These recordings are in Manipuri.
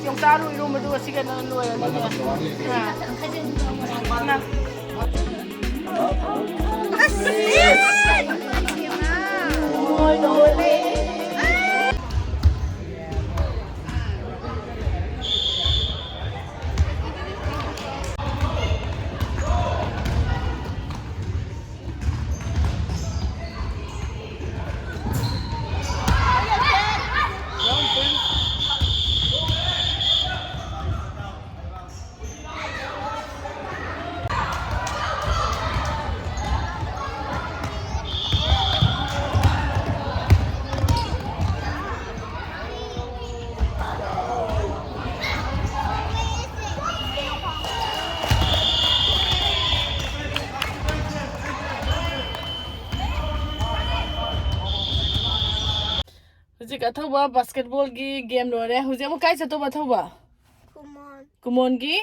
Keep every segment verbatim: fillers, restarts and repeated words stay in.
ꯌꯣꯡꯆꯥꯛ ꯑꯂꯨ ꯏꯔꯣꯝꯕꯗꯨꯒ ꯁꯤꯒ ꯅꯪ ꯂꯣꯏꯔꯅꯤꯅꯦ꯫ ꯑꯥ꯫ ꯅꯪ꯫ ꯑꯁ! ꯍꯧꯖꯤꯛ ꯑꯊꯧꯕ ꯕꯥꯁꯀꯦꯠꯕꯣꯜꯒꯤ ꯒꯦꯝ ꯂꯣꯏꯔꯦ꯫ ꯍꯧꯖꯤꯛ ꯑꯃꯨꯛ ꯀꯥꯏ ꯆꯠꯇꯧꯕ ꯑꯊꯧꯕ? ꯀꯨꯃꯣꯟ꯫ ꯀꯨꯃꯣꯟꯒꯤ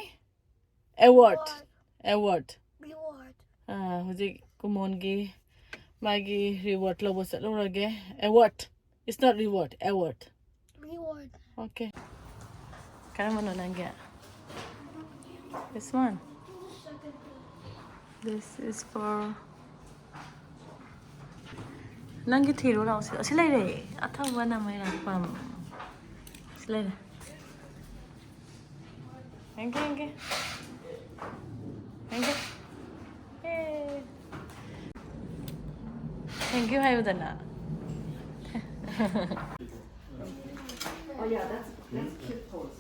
ꯑꯦꯋꯥꯔꯗ꯫ Reward. ꯑꯦꯋꯥꯔꯗ꯫ Reward. ꯑꯥ, ꯍꯧꯖꯤꯛ ꯀꯨꯃꯣꯟꯒꯤ ꯃꯥꯒꯤ ꯔꯤꯋꯥꯔꯗ ꯂꯧꯕ ꯆꯠꯂꯨꯔꯒꯦ꯫ Award. It's not reward, award. Reward. Okay. ꯀꯔꯝꯕꯅꯣ ꯅꯪꯒꯤ? This one. This is for ꯅꯪꯒꯤ ꯊꯤꯔꯣ ꯂꯥꯛꯑꯣ꯫ ꯁꯤ, ꯁꯤ ꯂꯩꯔꯦ꯫ ꯑꯊꯧꯕ ꯅꯃꯩ ꯂꯥꯛꯄꯝ꯫ ꯁꯤ ꯂꯩꯔꯦ꯫ ꯌꯦꯡꯒꯦ, ꯌꯦꯡꯒꯦ꯫ ꯌꯦꯡꯒꯦ꯫ ꯑꯦ꯫ Thank you ꯍꯥꯏꯌꯨꯗꯅ꯫ Oh, yeah, that's, that's cute pose.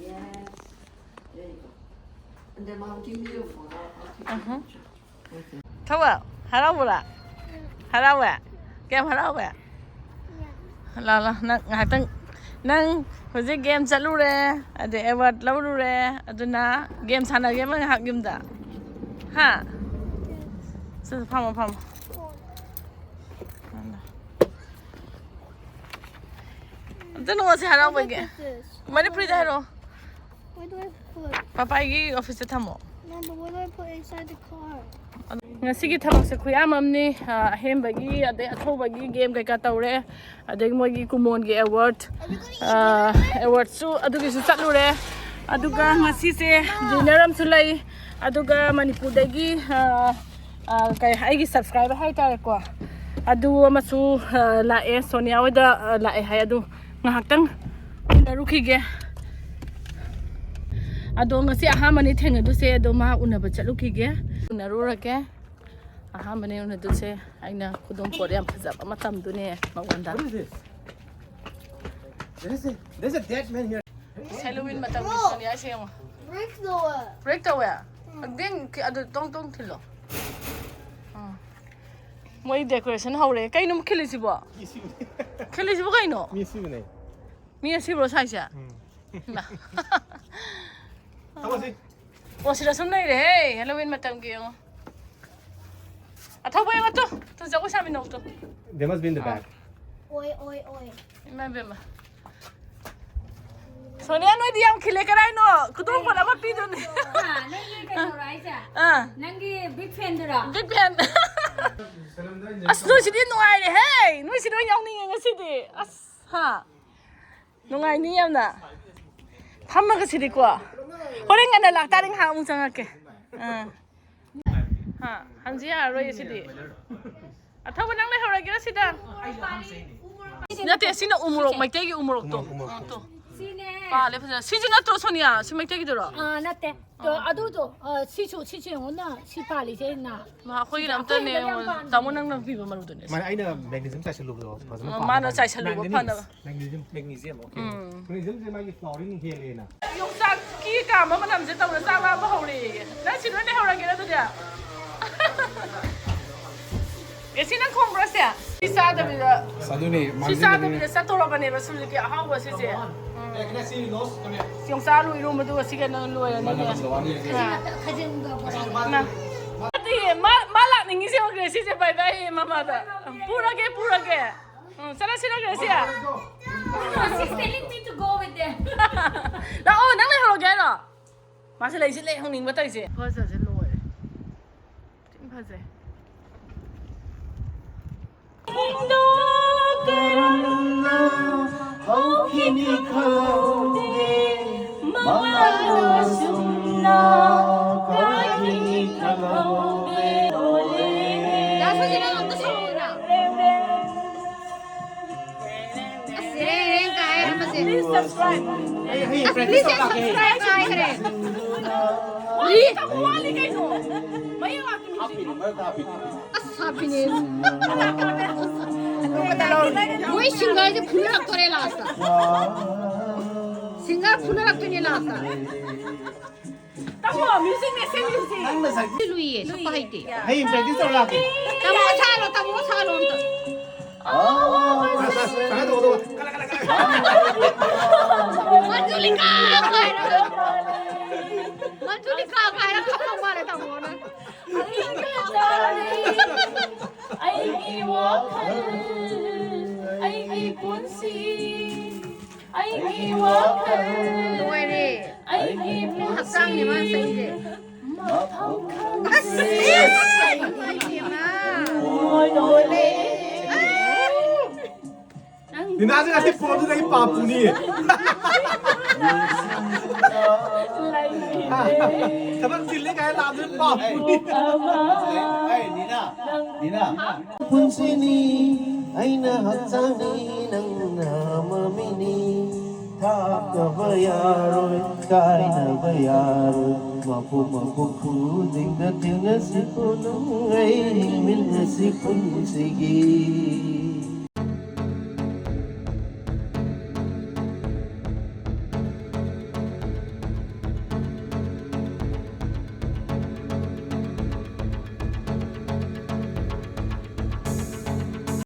Yes. There you go. And then I'll give you a photo. I'll take a Uh-huh. picture. ꯊꯧꯕ, ꯍꯔꯥꯎꯕ꯭ꯔꯥ? ꯍꯔꯥꯎꯋꯦ? ꯀꯌꯥꯝ ꯍꯔꯥꯎꯋꯦ? ꯂꯥ, ꯂꯥ, ꯅꯪ ꯉꯥꯏꯍꯥꯛꯇꯪ, ꯅꯪ ꯍꯧꯖꯤꯛ ꯒꯦꯝ ꯆꯠꯂꯨꯔꯦ, ꯑꯗꯩ ꯑꯦꯋꯥꯔꯗ ꯂꯧꯔꯨꯔꯦ, ꯑꯗꯨꯅ ꯒꯦꯝ ꯁꯥꯟꯅꯒꯦ ꯑꯃ ꯉꯥꯏꯍꯥꯛ ꯌꯨꯝꯗ? ꯍꯥ? ꯁꯤ, ꯐꯝꯃꯣ, ꯐꯝꯃꯣ꯫ ꯑꯝꯇ ꯅꯣꯛꯑꯁꯦ ꯍꯔꯥꯎꯕꯒꯤ꯫ What is this? ꯃꯅꯤꯄꯨꯔꯤꯗ ꯍꯥꯏꯔꯛꯑꯣ꯫ Where do I put? ꯄꯄꯥꯒꯤ ꯑꯣꯐꯤꯁꯇ ꯊꯝꯃꯣ꯫ Mom, but what do I put inside the car? ꯉꯁꯤꯒꯤ ꯊꯕꯛꯁꯦ ꯈꯨꯌꯥꯝ ꯑꯃꯅꯤ꯫ ꯑ, ꯑꯍꯦꯟꯕꯒꯤ, ꯑꯗꯩ ꯑꯊꯧꯕꯒꯤ ꯒꯦꯝ ꯀꯩꯀꯥ ꯇꯧꯔꯦ, ꯑꯗꯩ ꯃꯣꯏꯒꯤ ꯀꯨꯃꯣꯟꯒꯤ ꯑꯦꯋꯥꯔꯗ ꯑꯦꯋꯥꯔꯗꯁꯨ ꯑꯗꯨꯒꯤꯁꯨ ꯆꯠꯂꯨꯔꯦ꯫ ꯑꯗꯨꯒ ꯉꯁꯤꯁꯦ ꯗꯤꯅꯔ ꯑꯃꯁꯨ ꯂꯩ꯫ ꯑꯗꯨꯒ ꯃꯅꯤꯄꯨꯔꯗꯒꯤ ꯑ, ꯑ, ꯀꯩ, ꯑꯩꯒꯤ ꯁꯕꯁꯀ꯭ꯔꯥꯏꯕꯔ ꯍꯥꯏꯇꯥꯔꯦꯀꯣ, ꯑꯗꯨ ꯑꯃꯁꯨ ꯑ, ꯂꯥꯛꯑꯦ꯫ ꯁꯣꯅꯤꯌꯥ ꯍꯣꯏꯗ ꯑ, ꯂꯥꯛꯑꯦ ꯍꯥꯏ꯫ ꯑꯗꯨ ꯉꯥꯏꯍꯥꯛꯇꯪ ꯎꯅꯔꯨꯈꯤꯒꯦ꯫ ꯑꯗꯣ ꯉꯁꯤ ꯑꯍꯥꯟꯕꯅꯤ ꯊꯦꯡꯅꯗꯣꯏꯁꯦ꯫ ꯑꯗꯣ ꯃꯥ ꯎꯅꯕ ꯆꯠꯂꯨꯈꯤꯒꯦ꯫ ꯎꯅꯔꯨꯔꯒꯦ꯫ ꯑꯍꯥꯟꯕꯅꯦ ꯎꯅꯗꯣꯏꯁꯦ꯫ ꯑꯩꯅ ꯈꯨꯗꯣꯝ ꯄꯣꯠ ꯌꯥꯝ ꯐꯖꯕ ꯑꯃ ꯇꯝꯗꯣꯏꯅꯦ ꯃꯉꯣꯟꯗ꯫ What is this? This is a, there's a dead man here. Halloween ꯃꯇꯝꯒꯤ ꯁꯣꯅꯤꯌꯥ ꯁꯦ ꯌꯦꯡꯉꯣ꯫ Break the what? ꯕ꯭ꯔꯦꯛ ꯇꯧꯋꯦ꯫ ꯈꯪꯗꯦ, ꯑꯗꯨ ꯇꯣꯡ ꯇꯣꯡ ꯊꯤꯜꯂꯣ꯫ ꯑꯥ꯫ ꯃꯣꯏ ꯗꯦꯀꯣꯔꯦꯁꯟ ꯍꯧꯔꯦ꯫ ꯀꯩꯅꯣ ꯈꯤꯜꯂꯤꯁꯤꯕꯣ? ꯈꯤꯜꯂꯤꯁꯤꯕꯣ ꯀꯩꯅꯣ? ꯃꯤ ꯑꯁꯤꯕꯅꯦ꯫ ꯃꯤ ꯑꯁꯤꯕ꯭ꯔꯣ ꯁ꯭ꯋꯥꯏꯁꯦ? ꯏꯃꯥ꯫ ꯊꯕꯛꯁꯤ ꯑꯣ, ꯁꯤꯗ ꯁꯨꯝ ꯂꯩꯔꯦꯍꯦ, ꯍꯦꯂꯣꯋꯤꯟ ꯃꯇꯝꯒꯤ ꯌꯦꯡꯉꯣ꯫ ꯑꯊꯧꯕ ꯌꯦꯡꯉꯣ ꯇꯨ, ꯇꯨ ꯖꯒꯣꯏ ꯁꯥꯃꯤꯟꯅꯧ two. They must be in the back. Oi, oi, oi. ꯏꯃꯥ ꯏꯕꯦꯝꯃ꯫ ꯁꯣꯅꯤꯌꯥ, ꯅꯣꯏꯗꯤ ꯌꯥꯝ ꯈꯤꯜꯂꯦ, ꯀꯔꯥꯏꯅꯣ? ꯈꯨꯗꯣꯡ ꯄꯣꯠ ꯑꯃ ꯄꯤꯗꯣꯏꯅꯦ꯫ ꯍꯥ, ꯅꯪꯒꯤ ꯀꯩꯅꯣꯔꯣ ꯍꯥꯏꯁꯦ? ꯑꯥ, ꯅꯪꯒꯤ ꯕꯤꯛ ꯐꯦꯟꯗꯨꯔꯣ? ꯕꯤꯛ ꯐꯦꯟ꯫ ꯑꯁ, ꯅꯣꯏꯁꯤꯗꯤ ꯅꯨꯡꯉꯥꯏꯔꯦꯍꯦ꯫ ꯅꯣꯏꯁꯤꯗꯤ ꯑꯣꯏꯅ ꯌꯥꯎꯅꯤꯡꯉꯦ ꯉꯁꯤꯗꯤ꯫ ꯑꯁ, ꯍꯥ꯫ ꯅꯨꯡꯉꯥꯏꯅꯤ ꯌꯥꯝꯅ꯫ ꯐꯝꯃꯒ ꯁꯤꯗꯤꯀꯣ꯫ ꯍꯣꯔꯦꯟ ꯉꯟꯅ ꯂꯥꯛꯇꯥꯔꯗꯤ ꯉꯥꯏꯍꯥꯛ ꯑꯃꯨꯛ ꯆꯪꯉꯛꯀꯦ꯫ ꯑꯥ꯫ ꯍꯥ, ꯍꯟꯖꯤ ꯌꯥꯔꯔꯣꯏ ꯁꯤꯗꯤ꯫ ꯑꯊꯧꯕ, ꯅꯪ ꯂꯩꯍꯧꯔꯒꯦꯔꯥ ꯁꯤꯗ? ꯅꯠꯇꯦ, ꯁꯤꯅ ꯎꯃꯣꯔꯣꯛ, ꯃꯩꯇꯩꯒꯤ ꯎꯃꯣꯔꯣꯛꯇꯣ꯫ ꯑꯥ, ꯇꯣ꯫ ꯁꯤꯅꯦ꯫ ꯄꯥꯜꯂꯦ ꯐꯖꯅ꯫ ꯁꯤꯁꯨ ꯅꯠꯇ꯭ꯔꯣ, ꯁꯣꯅꯤꯌꯥ? ꯁꯤ ꯃꯩꯇꯩꯒꯤꯗꯨꯔꯣ? ꯑꯥ, ꯅꯠꯇꯦ꯫ ꯇꯣ, ꯑꯗꯨꯗꯣ, ꯑ, ꯁꯤꯁꯨ, ꯁꯤꯁꯨ ꯌꯦꯡꯉꯣꯅ, ꯁꯤ ꯄꯥꯜꯂꯤꯁꯦ ꯅ꯫ ꯃꯥ, ꯑꯩꯈꯣꯏꯒꯤꯅ ꯑꯝꯇꯅꯦ꯫ ꯑꯩꯈꯣꯏꯒꯤꯅ ꯌꯥꯝ ꯄꯥꯟꯕꯅꯦ꯫ ꯇꯥꯃꯣ, ꯅꯪꯅ ꯄꯤꯕ ꯃꯔꯨꯗꯨꯅꯦ꯫ ꯃꯥꯅ ꯑꯩꯅ magnesium ꯆꯥꯏꯁꯜꯂꯨꯕꯗꯣ ꯐꯖꯅ ꯑ, ꯄꯥꯟꯕ ꯃꯥꯅ ꯃꯥꯜꯂꯦ꯫ ꯆꯥꯏꯁꯜꯂꯨꯕ Manganese꯫ ꯐꯅꯕ꯫ Magnesium, magnesium, okay꯫ ꯎꯝ꯫ Magnesiumꯁꯦ ꯃꯥꯒꯤ flowering ꯍꯦꯜꯂꯦꯅ꯫ ꯌꯣꯡꯆꯥꯛꯀꯤ ꯀꯥꯝꯕ ꯃꯅꯝꯁꯦ ꯇꯧꯔ ꯆꯥꯛ ꯂꯥꯝꯕ ꯍꯧꯔꯦꯌꯦ꯫ ꯅꯪ ꯁꯤ ꯂꯣꯏ ꯂꯩꯍꯧꯔꯒꯦꯔꯥ ꯑꯗꯨꯗꯤ? ꯑꯦ, ꯁꯤ ꯅꯪ ꯈꯣꯡꯕ꯭ꯔꯥ ꯁꯦ? ꯁꯤ ꯆꯥꯗꯕꯤꯗ, ꯑꯁ, ꯑꯗꯨꯅꯦ, ꯁꯤ ꯃꯥꯡꯖꯤꯜꯂꯛꯀꯅꯤ꯫ ꯆꯥꯗꯕꯤꯗ ꯆꯠꯇꯧꯔꯕꯅꯦꯕ ꯁꯨꯖꯤꯀꯤ ꯑꯍꯥꯎꯕ ꯁꯤꯁꯦ꯫ ꯎꯝ꯫ ꯌꯣꯡꯆꯥꯛ ꯑꯂꯨ ꯏꯔꯣꯝꯕꯗꯨꯒ ꯁꯤꯒ ꯅꯪ ꯂꯣꯏꯔꯅꯤꯅꯦ꯫ ꯑꯥ꯫ ꯈꯥꯖꯤꯡꯒ ꯕꯣꯔꯥ꯫ ꯃꯥ, ꯅꯠꯇꯦ, ꯃꯥ, ꯃꯥ ꯂꯥꯛꯅꯤꯡꯉꯤꯁꯦ ꯎꯈ꯭ꯔꯦ ꯁꯤꯁꯦ꯫ ꯕꯥꯏ ꯕꯥꯏ ꯃꯃꯥꯗ꯫ ꯄꯨꯔꯒꯦ, ꯄꯨꯔꯒꯦ꯫ ꯎꯝ, ꯆꯠꯂꯁꯤꯔ ꯒ꯭ꯔꯦꯁꯤꯌꯥ? She's telling me to go with them. ꯂꯥꯛꯑꯣ, ꯅꯪ ꯂꯩꯍꯧꯔꯒꯦ ꯍꯥꯏꯔꯣ? ꯃꯥꯁꯦ ꯂꯩꯁꯦ ꯂꯩ ꯍꯪꯅꯤꯡꯕ ꯇꯧꯔꯤꯁꯦ꯫ ꯐꯖꯁꯦ ꯂꯣꯏꯔꯦ꯫ ꯊꯤ ꯐꯖꯩ꯫ ꯍꯧꯈꯤꯅꯤ ꯈꯪꯍꯧꯗꯦ, ꯃꯉꯥꯜꯗꯣ ꯑꯁꯨꯝꯅ ꯀꯥꯏꯈꯤꯅꯤ ꯈꯪꯍꯧꯗꯦ꯫ ꯗꯥ ꯁꯣꯖꯤꯅ ꯑꯝꯇ ꯁꯛꯂꯛꯎꯗꯅ꯫ ꯑꯁ, ꯔꯦꯡ, ꯔꯦꯡ ꯀꯥꯏ ꯑꯃꯁꯦ꯫ Please subscribe꯫ ꯑꯩ ꯍꯌꯦꯡ practice ꯇꯧꯔ ꯂꯥꯛꯀꯦ꯫ Subscribe ꯍꯥꯏꯈ꯭ꯔꯦ꯫ ꯋꯥꯠꯂꯤ, ꯋꯥꯠꯂꯤ ꯀꯩꯅꯣ? ꯃꯌꯦꯛ ꯂꯥꯛꯇ꯭ꯔꯤꯁꯤꯗꯤ꯫ ꯍꯥꯞꯄꯤꯅꯤ, ꯃꯔꯛꯇ ꯍꯥꯞꯄꯤꯅꯤ꯫ ꯑꯁ, ꯍꯥꯞꯄꯤꯅꯦ꯫ ꯃꯣꯏ singerꯁꯦ ꯐꯨꯅꯔꯛꯇꯣꯔꯦ lastꯇ꯫ Singer ꯐꯨꯅꯔꯛꯇꯣꯏꯅꯦ lastꯇ꯫ ꯇꯥꯃꯣ, musicꯅꯦ, ꯁꯦꯝ music꯫ ꯅꯪꯅ ꯁꯛ- ꯂꯨꯏꯌꯦ, ꯁꯛꯄ ꯍꯩꯇꯦ꯫ ꯍꯌꯦꯡ practice ꯇꯧꯔ ꯂꯥꯛꯀꯦ꯫ ꯇꯥꯃꯣ ꯁꯥꯔꯣ, ꯇꯥꯃꯣ ꯁꯥꯔꯣ ꯑꯝꯇ꯫ ꯑꯁ, ꯑꯁ, ꯀꯥꯏ ꯇꯧ, ꯇꯧ꯫ ꯀꯂ, ꯀꯂ, ꯀꯂ꯫ ꯃꯟꯖꯨꯂꯤꯀꯥ ꯀꯥꯏꯅ꯫ ꯃꯟꯖꯨꯂꯤꯀꯥ ꯀꯥꯏꯅ ꯈꯪꯉꯝ ꯃꯥꯜꯂꯦ ꯇꯥꯃꯣꯅ꯫ ꯑꯩꯒꯤ ꯋꯥꯈꯜ, ꯑꯩꯒꯤ ꯄꯨꯟꯁꯤ, ꯑꯩꯒꯤ ꯋꯥꯈꯜ, ꯂꯣꯏꯔꯦ꯫ ꯑꯩꯒꯤ ꯍꯛꯆꯥꯡꯅꯦ ꯃꯥꯅ ꯁꯛꯏꯁꯦ꯫ ꯃꯐꯝ ꯈꯪꯗꯦ꯫ ꯑꯁ! ꯏꯃꯥ! ꯂꯣꯏꯔꯦ꯫ ꯅꯤꯅꯥꯁꯦ ꯉꯁꯤ ꯄꯣꯠꯇꯨꯗ ꯑꯩ ꯄꯥꯞ ꯄꯨꯅꯤ꯫ ꯊꯕꯛ ꯆꯤꯜꯂꯦ ꯀꯥꯏꯅ ꯂꯥꯛꯑꯕꯗꯨꯗ ꯄꯥꯞ ꯄꯨꯅꯤ꯫ ꯑꯩ, ꯅꯤꯅꯥ, ꯅꯤꯅꯥ꯫ ꯄꯨꯟꯁꯤꯅꯤ ꯑꯩꯅ ꯍꯛꯆꯥꯡꯅꯤ ꯅꯪꯅ ꯃꯃꯤꯅꯤ꯫ ꯊꯥꯞꯅꯕ ꯌꯥꯔꯣꯏ, ꯀꯥꯏꯅꯕ ꯌꯥꯔꯣꯏ꯫ ꯃꯄꯣꯛ ꯃꯄꯣꯛ ꯈꯨꯗꯤꯡꯗ ꯊꯦꯡꯅꯁꯤꯀꯣ ꯅꯪ ꯑꯩ ꯍꯤꯡꯃꯤꯟꯅꯁꯤ ꯄꯨꯟꯁꯤꯒꯤ꯫